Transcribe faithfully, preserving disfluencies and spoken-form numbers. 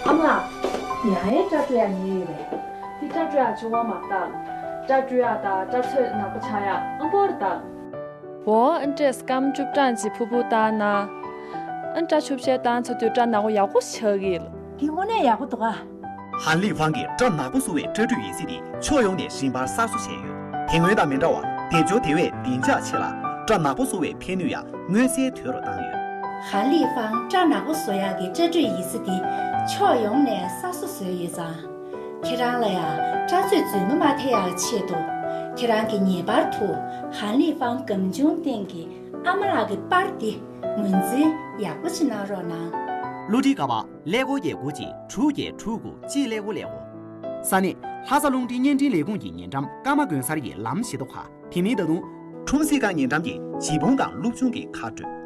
ཨ་མ་ལགས། ཡ་ཨེ་སྐྲ་བྲེག་ཡག་ཉེ་ཡོད་རེད། དེ་སྐྲ་བྲེག་ཡག་བྱུང་བ་མ་གཏོགས། སྐྲ་བཀྲུ་ཡག་དང་སྐྲ་ཚོས་ནག་པོ་ཆགས་ཡག་ཨ་འབོར་དང་། འོ་ཨ་འདྲས་སྐར་མ་བཅུ་གྲངས་ཅིག་ཕུར་བུ་བཏང་ན། ཨ་སྐྲ་ཆུ་བཤལ་བཏང་ཚར་དུས་སྐྲ་ནག་པོ་ཡག་པོ་ཆགས་ཀྱི་ཡོད། དེ་དངོས་གནས་ཡག་པོ་འདུག་ག། ཧན་ལི་ཧྥང་གིས་སྐྲ་ནག་པོ་བཟོ་བའི་སྐྲ་བཀྲུ་ཡི་ཚིག་དེ་ཕྱོགས་ཡོངས་ནས་ཞིང་པར་གསར་བཟོ་བྱས་ཡོད། དེ་སྔོན་དང་མི་འདྲ་བར་སྡེབ་སྦྱོར་དེ་བས་བདེ་འཇགས་ཆེ་ལ། སྐྲ་ནག་པོ་བཟོ་བའི་ཕན་ནུས་ཡང་མངོན་གསལ་དོད་རུ་བཏང་ཡོད། ཧན་ལི་ཧྥང་སྐྲ་ནག་པོ་བཟོ་ཡག་གི་སྐྲ་བཀྲུ་ཡི་ཚིག་དེ་ཕྱོགས་ཡོངས་ནས་གསར་བཟོ་བཟོས་ཡོད་ཙང་། ཁྱེད་རང་ལ་ཡང་སྐྲ་ཚོས་རྫུན་མ་མ་ཐེབས་ཡག་ཆེད་དུ། ཁྱེད་རང་གིས་ངེས་པར་དུ་ཧན་ལི་ཧྥང་སྒམ་ཆུང་སྟེང་གི་ཨ་མ་ལགས་ཀྱི་པར་འདི་ངོས་འཛིན་ཡག་པོ་ཞིག་གནང་རོགས་གནང་། བསླུ་བྲིད་ཀ་བ་ཀླད་ཀོར་བརྒྱད་དགུ་གཅིག་དྲུག་བརྒྱད་དྲུག་དགུ་གཅིག་ཀླད་ཀོར་ཀླད་ཀོར། ས་གནས་ལྷ་ས་རླུང་འཕྲིན་བརྙན་འཕྲིན་ལས་ཁུངས་ཀྱི་ཉེ་འགྲམ་ཀརྨ་དགོན་གསར་གྱི་ལམ་བཞི་མདོ་ཁ། དེ་མིན་ད་དུང་། ཁྲོམ་གཟིགས་ཁང་ཉེ་འགྲམ་གྱི་བྱིས་སྤུན་དང་སློབ་ཆུང་གི་ཁ་སྤྲོད།